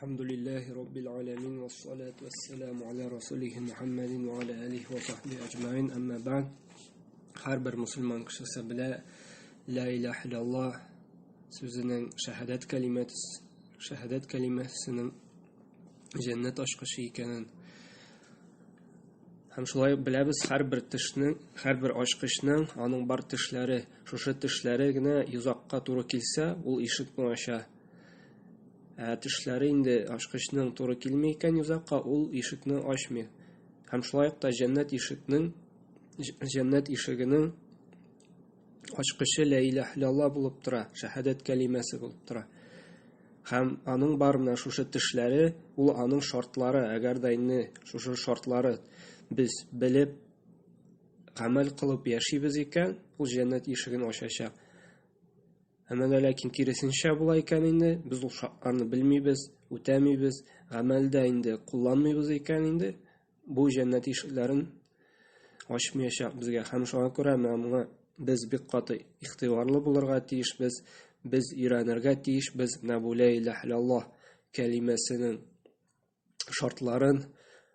Әлхәмдүлилләһи раббил аламин вассалату вассаламу аля расулихи Мухаммадин ва аля алихи ва сахбихи аҗмаин. Әмма бәгъд. Һәрбер мусульман кешесе белә ла илаһ иллаллаһ сүзенең шәһадәт кәлимәсе, шәһадәт кәлимәсенең җәннәт ачкычы икәнен. Һәм шулай ук беләбез, һәрбер тешнең, һәрбер ачкычның аның бар тешләре, шушы тешләре генә йозакка туры килсә, ул ишекне ача. Ә тешләре инде ачкычның туры килми икән йозакка, ул ишекне ачмый. Һәм шулай ук та җәннәт ишекнең җәннәт ишегенең ачкычы лә илаһ илляллаһ булып тора, шәһадәт кәлимәсе булып тора. Һәм аның бар менә шушы тешләре, ул аның шартлары, әгәр дә инде шушы шартлары без белеп, гамәл кылып яшибез икән, ул җәннәт ишеген ачачак. Әмма дә ләкин киресенчә була икән инде, без ул шартларны белмибез, үтәмибез, гамәлдә инде кулланмыйбыз икән инде, бу җәннәт ишекләрен ачмаячак безгә. Һәм шуңа күрә менә моңа без бик каты игътибарлы булырга тиешбез, без өйрәнергә тиешбез менә бу ла илаһ иллаллаһ кәлимәсенең шартларын,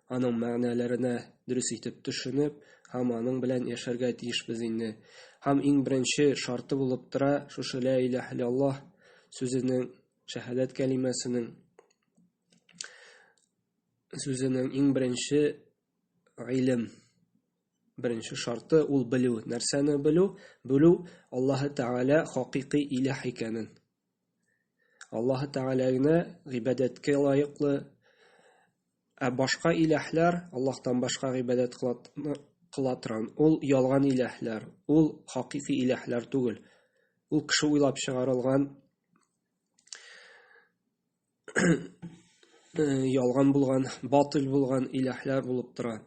аның мәгънәләренә дөрес итеп төшенеп, һәм аның белән яшәргә тиешбез инде. Һәм иң беренче шарты булып тора шушы ла илаһ иллаллаһ сүзенең, шәһадәт кәлимәсенең сүзенең иң беренче гыйлем беренче шарты ул белү. Нәрсәне белү? Белү Аллаһы Тәгалә хакыйкый илаһ икәнен. Аллаһы Тәгалә генә гыйбадәткә лаеклы, ә башка илаһлар Аллаһтан башка гыйбадәт кыла торган. Ул ялган илаһлар, ул хакыйкый илаһлар түгел. Ул кеше уйлап чыгарылган ялган булган, батыл булган илаһлар булып тора.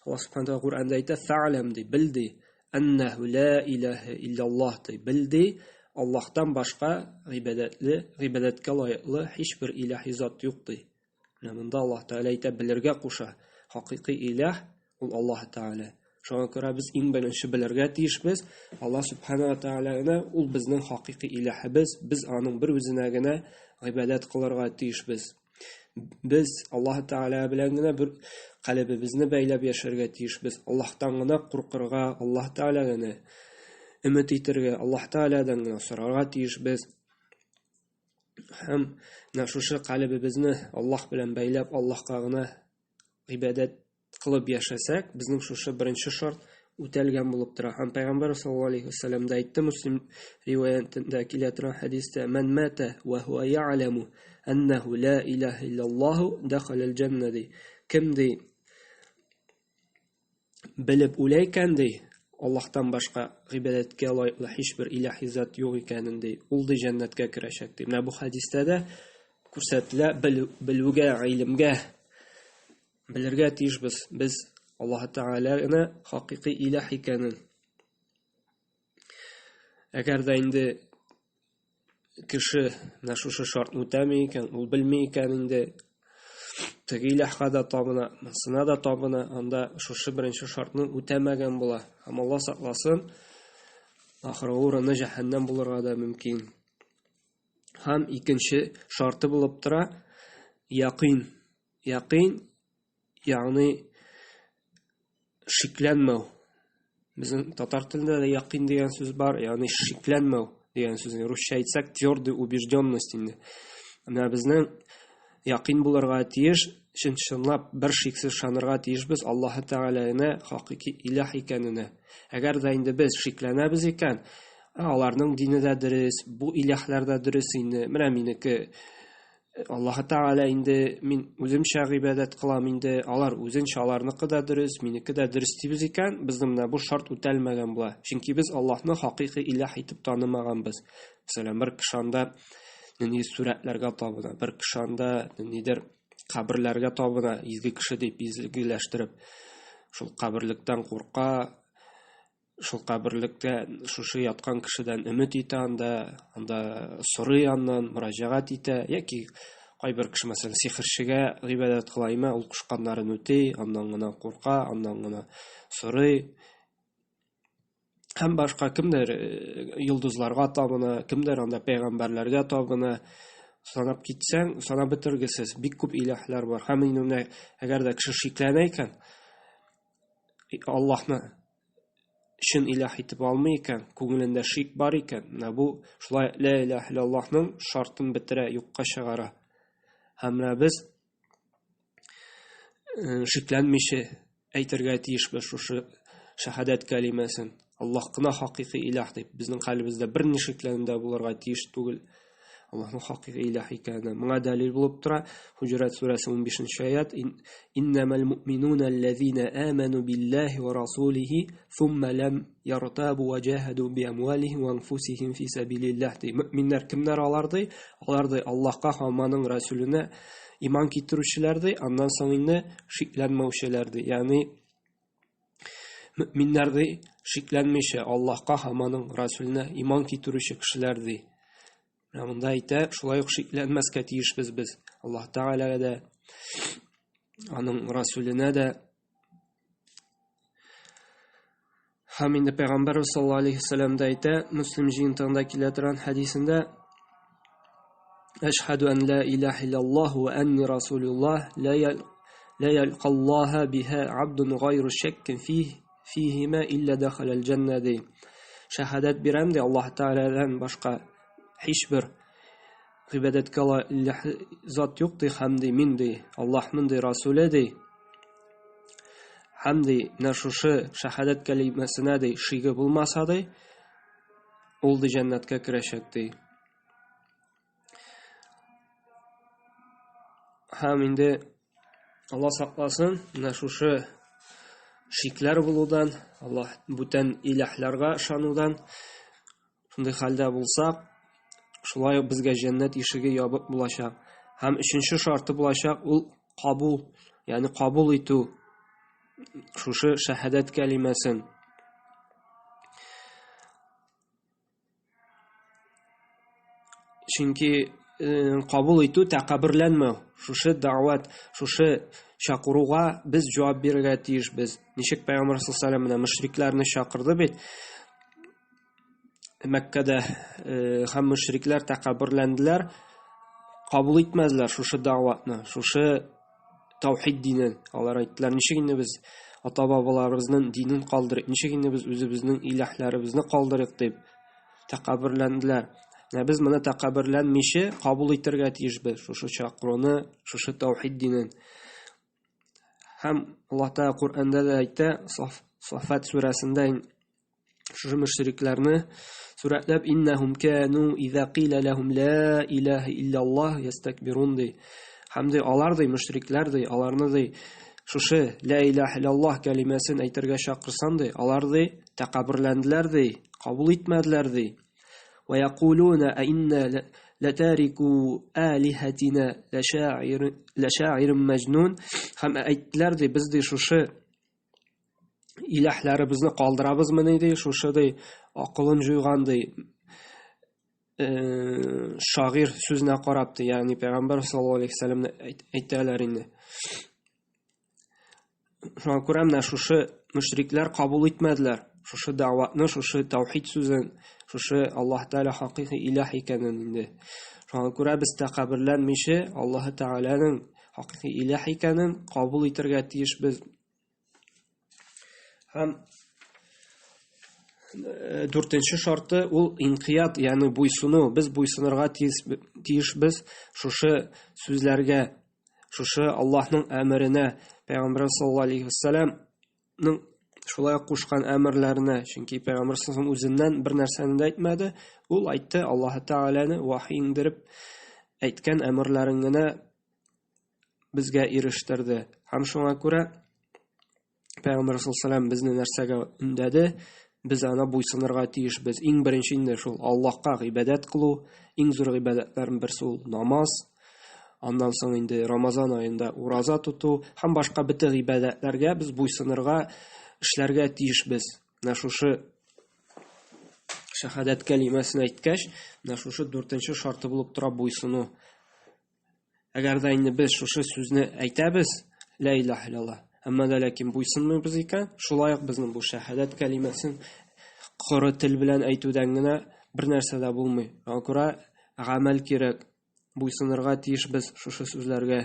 Аллаһ субхана тәгалә Коръәндә әйтә, "Фәгъләм" ди, бел ди, "Әннәһу ла илаһа илляллаһ" ди, бел ди, Аллаһтан башка гыйбадәтле, гыйбадәткә лаеклы һичбер илаһи зат юк ди. Менә монда Аллаһ Тәгалә әйтә, белергә куша. Хакыйкый илаһ ул Аллаһ Тәгалә. Шуңа күрә без иң беренче белергә тиешбез, Аллаһ Субхана ва Тәгалә генә ул безнең хакыйкый илаһыбыз, без аның бер үзенә генә гыйбадәт кылырга тиешбез. Без Аллаһ Тәгалә белән генә бер калебебезне бәйләп яшәргә тиешбез. Аллаһтан гына куркырга, Аллаһ Тәгалә генә өмет итәргә, Аллаһ Тәгаләдән генә сорарга тиешбез. Һәм менә шушы калебебезне Аллаһ белән бәйләп, Аллаһка гына гыйбадәт кылып яшәсәк, безнең шушы беренче шарт үтәлгән булып тора. Һәм Пәйгамбәр саллаллаһу алейхи вәсәлләм дә әйтте, Муслим риваятендә килә торган хәдистә, "Ман мата ва хуа я'ламу аннаху ла илаһа иллаллаһу дахала аль-җанна" ди. Кем ди белеп үлә икән ди, Аллаһтан башка гыйбадәткә лаеклы һичбер илаһи зат юк икәнен ди, ул ди җәннәткә керәчәк ди. Менә бу хәдистә дә күрсәтелә белүгә, гыйлемгә белергә тиешбез без Аллаһ Тәгалә генә хакыйкый илаһ икәнен. Әгәр дә инде кеше менә шушы шартны үтәми икән, ул белми икән инде, теге илаһка да табына, монысына да табына, анда шушы беренче шартны үтәмәгән була. Һәм Алла сакласын, ахыргы урыны җәһәннәм булырга да мөмкин. Һәм икенче шарты булып тора якин. Якин, ягъни шикләнмәү. Безнең татар телендә дә якин дигән сүз бар, ягъни шикләнмәү дигән сүз. Русча әйтсәк, твердая убежденность инде. Менә безнең якин булырга тиеш, чын-чынлап бер шиксез ышанырга тиешбез Аллаһы Тәгаләгә хакыйки илаһ икәненә. Әгәр дә инде без шикләнәбез икән, аларның дине дә дөрес, бу илаһлар да дөрес инде. Менә минеке Аллаһы Тәгалә инде мин үземчә гыйбадәт кылам инде, алар үзенчә, аларныкы да дөрес, минеке дә дөрес дибез икән, безнең менә бу шарт үтәлмәгән була. Чөнки без Аллаһны хакыйкый илаһ итеп танымаганбыз. Мәсәлән, бер кеше анда нинди сурәтләргә табына, бер кеше анда ниндидер каберләргә табына, изге кеше дип изгеләштереп, шул каберлектән курка, шул каберлектә шушы яткан кешедән өмет итә анда, анда сорый аннан, мөрәҗәгать итә, яки кайбер кеше, мәсәлән, сихерчегә гыйбадәт кыла, имә, ул кушканнарын үти, аннан гына курка, аннан гына сорый. Һәм башка кемдер йолдызларга табына, кемдер анда пәйгамбәрләргә табына. Санап китсәң, санап бетергесез, бик күп илаһлар бар. Һәм инде менә әгәр дә кеше шикләнә икән, Аллаһны чын илаһ итеп алмый икән, күңелендә шик бар икән, менә бу шулай ла илаһ иллаллаһның шартын бетерә, юкка чыгара. Һәм менә без шикләнмичә әйтергә тиешбез шушы шәһадәт кәлимәсен. Аллаһ кына хакыйкый илаһ дип, безнең калебездә бер ни шикләнү дә булырга тиеш түгел. Аллаһның хакыйкый илаһ икәненә. Моңа дәлил булып тора Хуҗурат сүрәсе 15 аят. Иннәмәл муъминуна аллазина аману биллаһи ва расулихи сумма лам яртабу ва җаһаду би амвалихим ва анфусихим фи сабилиллаһ ди. Мөэминнәр кемнәр алар ди? Алар ди Аллаһка һәм аның расуленә иман китерүчеләр ди, аннан соң инде шикләнмәүчеләр ди. Ягъни мөэминнәр ди, шикләнмичә Аллаһка һәм аның расуленә иман китерүче кешеләр ди. Менә монда әйтә, шулай ук шикләнмәскә тиешбез без. Аллаһ Тәгаләгә дә, аның расуленә дә. Һәм инде Пәйгамбәрбез саллаллаһу алейһи вәсәлләм дә әйтә, Мөслим җыентыгында килә торган хәдисендә, Әшһәду ан ла илаһа иллаллаһ ва анни расулуллаһ ла ла ялкаллаһа биһа абдун гайру шаккин фих фиһима илля дахалал җанна ди. Шәһадәт бирәм ди Аллаһ Тәгаләдән башка һичбер гыйбадәткә лаек зат юк ди һәм ди мин ди Аллаһның ди Расуле ди. Һәм ди менә шушы шәһадәт кәлимәсенә ди шиге булмаса ди, ул ди җәннәткә керәчәк ди. Һәм инде Алла сакласын, менә шушы шикләр булудан, Аллаһ бүтән илаһларга ышанудан шундый хәлдә булсак, шулай ук безгә җәннәт ишеге ябык булачак. Һәм өченче шарты булачак ул кабул, ягъни кабул итү шушы шәһадәт кәлимәсен. Чөнки кабул итү тәкәбберләнмәү. Шушы дәгъват, шушы чакыруга без җавап бирергә тиешбез. Ничек Пәйгамбәр саллаллаһу алейһи менә мөшрикләрне чакырды бит. Мәккәдә һәм мөшрикләр тәкәбберләнделәр, кабул итмәделәр шушы дәгъватны, шушы таухид динен. Алар әйттеләр, ничек инде без ата-бабаларыбызның динен калдырыйк, ничек инде без үзебезнең илаһларыбызны калдырыйк дип тәкәбберләнделәр. Ә без моны тәкәбберләнмичә кабул итәргә тиешбез шушы чакыруны, шушы таухид динен. Һәм Аллаһ Тәгалә Коръәндә дә әйтә, Сафат сүрәсендә шушы мөшрикләрне сурәтләп иннәһум кану иза кыйла ләһум ла илаһа илляллаһ ястакбирун ди. Һәм ди алар ди мөшрикләр ди аларны ди шушы ла илаһа илляллаһ кәлимәсен әйтергә чакырсаң ди алар ди тәкәбберләнделәр ди, кабул итмәделәр ди. Ва якулуна а инна латарику алихатина лашаир лашаирун мәҗнун һәм әйттеләр ди без ди шушы илаһларыбызны калдырабызмыни ди, шушы ди акылын җуйган ди шагыйрь сүзенә карап ди, ягъни пәйгамбәр саллаллаһу алейһи вәсәлләмне әйтәләр инде. Шуңа күрә менә шушы мөшрикләр кабул итмәделәр шушы дәгъватны, шушы таухид сүзен, шушы Аллаһ Тәгалә хакыйкый илаһ икәнен инде. Шуңа күрә без тәкәбберләнмичә Аллаһ Тәгаләнең хакыйкый илаһ икәнен кабул итәргә тиешбез. Һәм дүртенче шарты ул инкият, ягъни буйсыну. Без буйсынырга тиешбез шушы сүзләргә, шушы Аллаһның әмеренә, Пәйгамбәр саллаллаһу алейһи вәсәлләмнең шулай ук кушкан әмерләренә, чөнки Пәйгамбәр саллаллаһу үзеннән бер нәрсәне дә әйтмәде. Ул әйтте, Аллаһ Тәгаләне вахи иңдереп әйткән әмерләрен генә безгә ирештерде. Һәм шуңа күрә Пәйгамбәр саллаллаһу безне нәрсәгә өндәде? Без ана буйсынырга тиешбез. Иң беренче инде шул Аллаһка гыйбадәт кылу, иң зур гыйбадәтләрнең берсе ул намаз. Аннан соң инде Рамазан аенда ураза тоту һәм башка бөтен гыйбадәтләргә без буйсынырга, эшләргә тиешбез. Менә шушы шәһадәт кәлимәсен әйткәч, менә шушы дүртенче шарты булып тора буйсыну. Әгәр дә инде без шушы сүзне әйтәбез, ла илаһ иллаллаһ, әмма дә ләкин буйсынмыйбыз икән, шулай ук безнең бу шәһадәт кәлимәсен коры тел белән әйтүдән генә бер нәрсә дә булмый. Шуңа күрә гамәл кирәк. буйсынырга тиешбез шушы сүзләргә.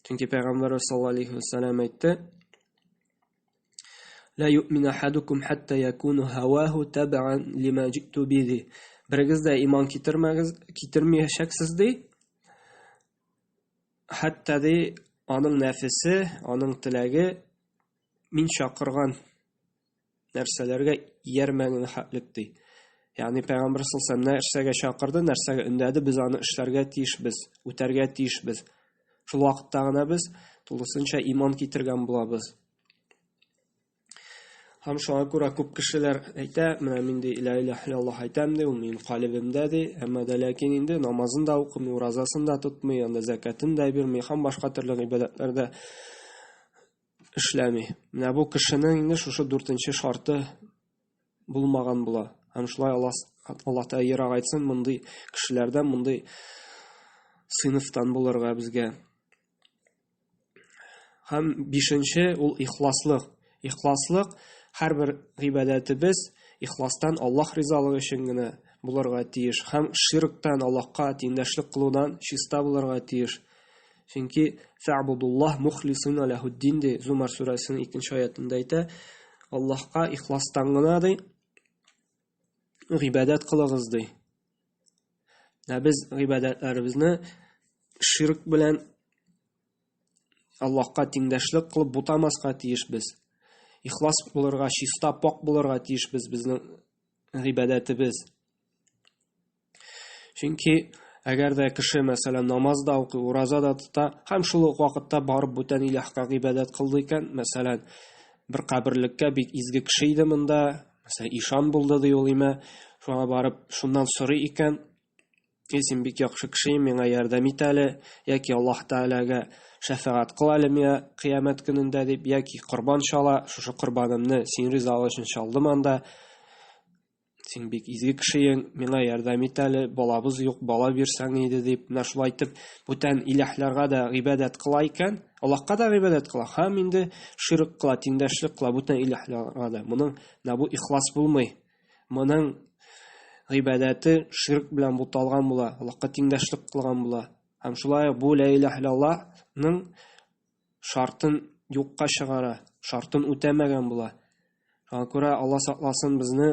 Чөнки Пәйгамбәрбез саллаллаһу алейхи ва сәлләм әйтте: Ла юъмин ахадукум хатта якуну һаваху табан лима җитту биhi. Берегез дә иман китермәгез, китермәячәксез ди. Хәтта ди аның нәфесе, аның теләге мин чакырган нәрсәләргә иярмәгән хәтлек ди. Ягъни Пәйгамбер саллаллаһу алейһи нәрсәгә чакырды, нәрсәгә өндәде, без аны эшләргә тиешбез, үтәргә тиешбез. Шул вакытта гына без тулысынча иман китергән булабыз. Һәм шуңа күрә күп кешеләр әйтә, менә мин ди ла илаһ иллаллаһ әйтәм ди, ул минем калебемдә ди, әмма дә ләкин инде намазын да укымый, уразасын да тотмый, анда зәкәтен дә бирми һәм башка төрле гыйбадәтләр дә эшләми. Менә бу кешенең инде шушы дүртенче шарты булмаган була. Һәм шулай Аллаһ Аллаһ Тәгалә ерак әйтсен, мондый кешеләрдән, мондый сыйныфтан булырга безгә. Һәм бишенче ул ихласлык. Ихласлык һәрбер гыйбадәтебез ихластан Аллаһ ризалыгы өчен генә булырга тиеш һәм ширктән Аллаһка тиңдәшлек кылудан чиста булырга тиеш. Чөнки фә'будуллаһ мухлисина ләһуддин ди Зумар сүрәсенең икенче аятында әйтә, Аллаһка ихластан гына ди гыйбадәт кылыгыз ди. Ә без гыйбадәтләребезне ширк белән Аллаһка тиңдәшлек кылып бутамаска тиешбез. Ихлас булырга, чиста, пак булырга тиешбез безнең гыйбадәтебез. Чөнки әгәр дә кеше, мәсәлән, намаз да укый, ураза да тота һәм шул ук вакытта барып бүтән илаһка гыйбадәт кылды икән, мәсәлән, бер каберлеккә бик изге кеше иде монда, мәсәлән, ишан булды ди ул имә, шуңа барып шуннан сорый икән, Эй, син бик яхшы кеше, миңа ярдәм ит әле, яки Аллаһ Тәгаләгә шәфәгать кыл әле миңа кыямәт көнендә дип, яки корбан чала, шушы корбанымны син ризалыгы өчен чалдым анда, син бик изге кешеең, миңа ярдәм ит әле, балабыз юк, бала бирсәң иде дип, менә шулай итеп бүтән илаһларга да гыйбадәт кыла икән, Аллаһка да гыйбадәт кыла, һәм инде ширк кыла, тиңдәшлек кыла бүтән илаһларга да. Моның менә бу ихлас булмый. Моның гыйбадәте ширк белән буталган була, Аллаһка тиңдәшлек кылган була. Һәм шулай ук бу ла илаһ иллаллаһның шартын юкка чыгара, шартын үтәмәгән була. Шуңа күрә Алла сакласын безне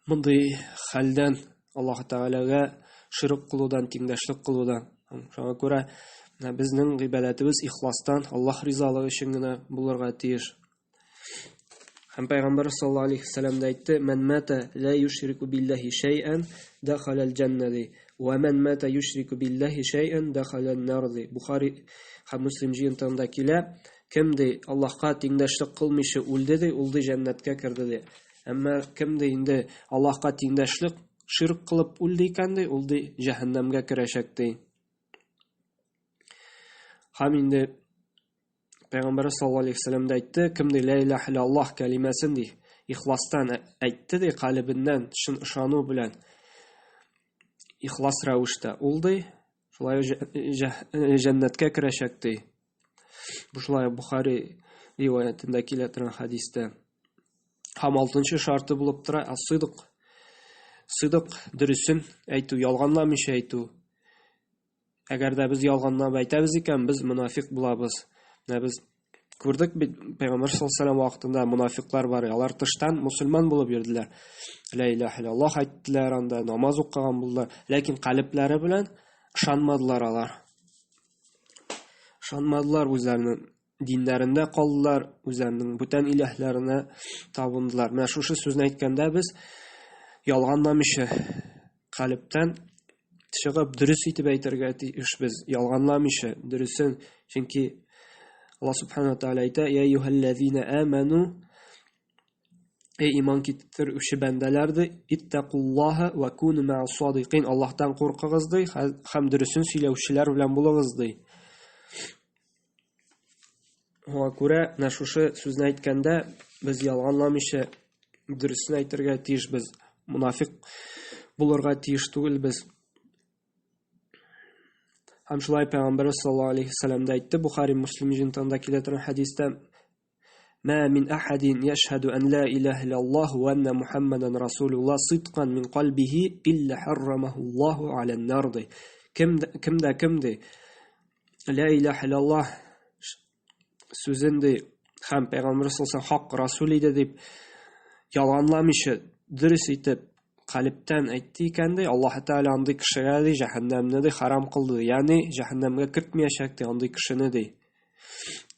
мондый хәлдән, Аллаһ Тәгаләгә ширк кылудан, тиңдәшлек кылудан. Шуңа күрә безнең гыйбадәтебез ихластан, Аллаһ ризалыгы өчен генә булырга тиеш. Һәм Пәйгамбәр саллаллаһу алейхи вәсәлләм дә әйтте: "Ман мата ла юшрику биллаһи шәйән дахалал җанна" ди. "Ва ман мата юшрику биллаһи шәйән дахалан нар" ди. Бухари һәм Муслим җыентыгында килә. Кем ди Аллаһка тиңдәшлек кылмыйча үлде ди, ул ди җәннәткә керде ди. Әмма кем ди инде Аллаһка тиңдәшлек ширк кылып үлде икән ди, ул ди җәһәннәмгә керәчәк ди. Һәм инде Пәйгамбәр саллаллаһу алейһи вәсәлләм дә әйтте, кем ди ла илаһ иллаллаһ кәлимәсен ди, ихластан әйтте ди, калебеннән чын ышану белән ихлас рәвештә ул ди, шулай җәннәткә керәчәк ди. Бу шулай Бухари риваятендә килә торган хәдистә. Һәм алтынчы шарты булып тора ас-сыдык. Сыдык дөресен әйтү, ялганламыйча әйтү. Әгәр дә без ялганлап әйтәбез икән, без монафик булабыз. Менә без күрдек бит, Пәйгамбәр саллаллаһу алейһи вәсәлләм вакытында монафиклар бар. Алар тыштан мусульман булып йөрделәр. Ла илаһ иллаллаһ әйттеләр анда, намаз укыган булдылар, ләкин калебләре белән ышанмадылар алар. Ышанмадылар үзләренең диннәрендә калдылар, үзләренең бүтән илаһларына табындылар. Менә шушы сүзне әйткәндә без ялганламыйча калептән чыгып дөрес итеп әйтергә тиешбез, ялганламыйча дөресен. Чөнки Аллаһ субхана тааля әйтә: "Я юһәлләзина аману" Эй иман китерүче бәндәләр ди, иттакуллаһа ва куну ма'ас садикин. Аллаһтан куркыгыз ди һәм дөресен сөйләүчеләр белән булыгыз ди. Шуңа күрә менә шушы сүзне әйткәндә без ялганламыйча дөресен әйтергә тиешбез. Мунафик булырга тиеш түгелбез. Һәм шулай Пәйгамбәр саллаллаһу алейһи вәсәлләм дә әйтте, Бухари Муслим җыентыгында килә торган хәдистә: Ма мин ахадин яшһаду ан ла илаһа иллаллаһ ва анна Мухаммадан расулуллаһ сидкан мин кальбихи илля харрамаху Аллаһу алян нар ди. Кем кем дә кем ди ла илаһа иллаллаһ сүзен ди һәм пәйгамбер саллаллаһу хак расул иде дип ялганламыйча дөрес итеп калептән әйтте икән ди, Аллаһ Тәгалә андый кешегә ди җәһәннәмне ди харам кылды, ягъни җәһәннәмгә кертмәячәк ди андый кешене ди.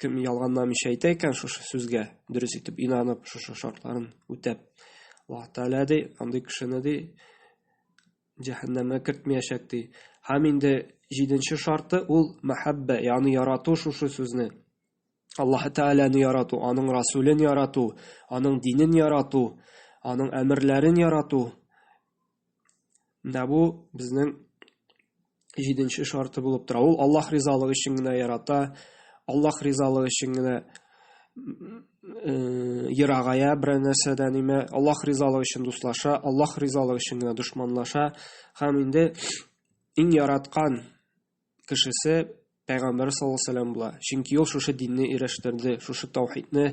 Кем ялганламыйча әйтә икән шушы сүзгә, дөрес итеп инанып, шушы шартларын үтәп, Аллаһ Тәгалә ди, андый кешене ди җәһәннәмгә кертмәячәк ди. Һәм инде җиденче шарты ул мәхәббә, ягъни ярату шушы сүзне. Аллаһ Тәгаләне ярату, аның Расулен ярату, аның динен ярату, аның әмерләрен ярату. Менә бу безнең җиденче шарты булып тора. Ул Аллаһ ризалыгы өчен генә ярата, Аллаһ ризалыгы өчен генә ерагая берәр нәрсәдән име, Аллаһ ризалыгы өчен дуслаша, Аллаһ ризалыгы өчен генә дошманлаша һәм инде иң яраткан кешесе Пәйгамбәр саллаллаһу алейһи вәсәлләм була. Чөнки ул шушы динне өйрәштерде, шушы таухидны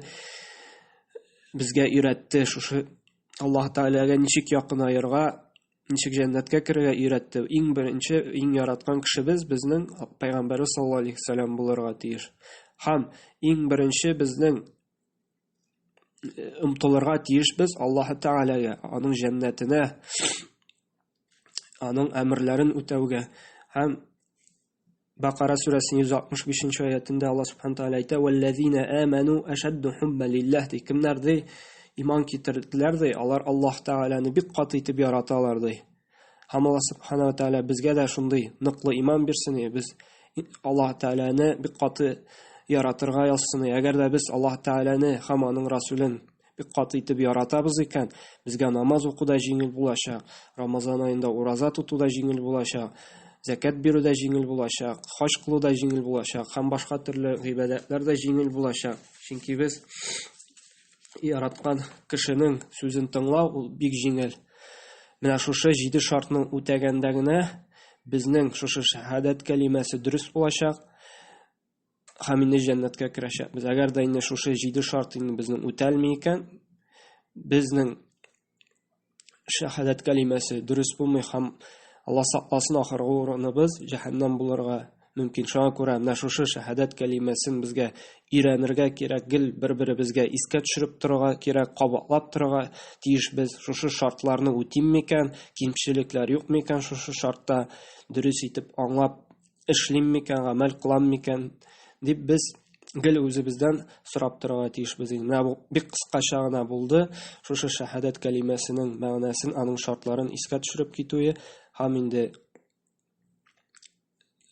безгә өйрәтте, шушы Аллаһ Тәгаләгә ничек якынаерга, ничек җәннәткә керергә өйрәтте. Иң беренче, иң яраткан кешебез безнең Пәйгамбәрбез саллаллаһу алейһи вәсәлләм булырга тиеш. Һәм иң беренче безнең омтылырга тиешбез Аллаһ Тәгаләгә, аның җәннәтенә, аның әмерләрен үтәүгә һәм Бакара сүрәсенең 165 нче аятендә Аллаһ Субхану тәгалә әйтә: "Вәлләзина аману ашадду хуббан лиллаһ" ди. Кемнәр ди иман китерделәр ди, алар Аллаһ Тәгаләне бик каты итеп яраталар ди. Һәм Аллаһ Субхану тәгалә безгә дә шундый ныклы иман бирсен, без Аллаһ Тәгаләне бик каты яратырга язсын. Әгәр дә без Аллаһ Тәгаләне һәм аның Расулен бик каты итеп яратабыз икән, безгә намаз уку да җиңел булачак, Рамазан аенда ураза тоту да җиңел булачак, зәкят бирү дә җиңел булачак, хаҗ кылу да җиңел булачак һәм башка төрле гыйбадәтләр дә җиңел булачак. Чөнки без яраткан кешенең сүзен тыңлау ул бик җиңел. Менә шушы җиде шартны үтәгәндә генә безнең шушы шәһадәт кәлимәсе дөрес булачак, һәм инде җәннәткә керәчәкбез. Әгәр дә инде шушы җиде шарт инде безнең үтәлми икән, безнең шәһадәт кәлимәсе дөрес булмый һәм Алла сакласын, ахыргы урыныбыз җәһәннәм булырга мөмкин. Шуңа күрә менә шушы шәһадәт кәлимәсен безгә өйрәнергә кирәк, гел бер-беребезгә искә төшереп торырга кирәк, кабатлап торырга тиешбез. Шушы шартларны үтим микән, кимчелекләр юк микән шушы шартта, дөрес итеп аңлап эшлим микән, гамәл кылам микән дип без гел үзебездән сорап торырга тиешбез. Менә бу бик кыскача гына булды. Шушы шәһадәт кәлимәсенең мәгънәсен, аның шартларын искә төшереп китүе һәм инде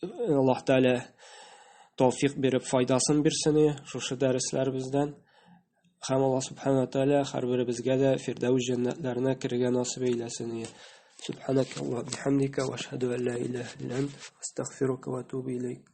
Аллаһ Тәгалә тәүфик биреп файдасын бирсен шушы дәресләребездән. Һәм Аллаһ Субхана Тәгалә һәрберебезгә дә Фирдәүс җәннәтләренә керергә насыйп әйләсен. Субханак Аллаһ бихамдика ва ашһаду ан ла илаһа илля ант астагфирука ва атубу илейк.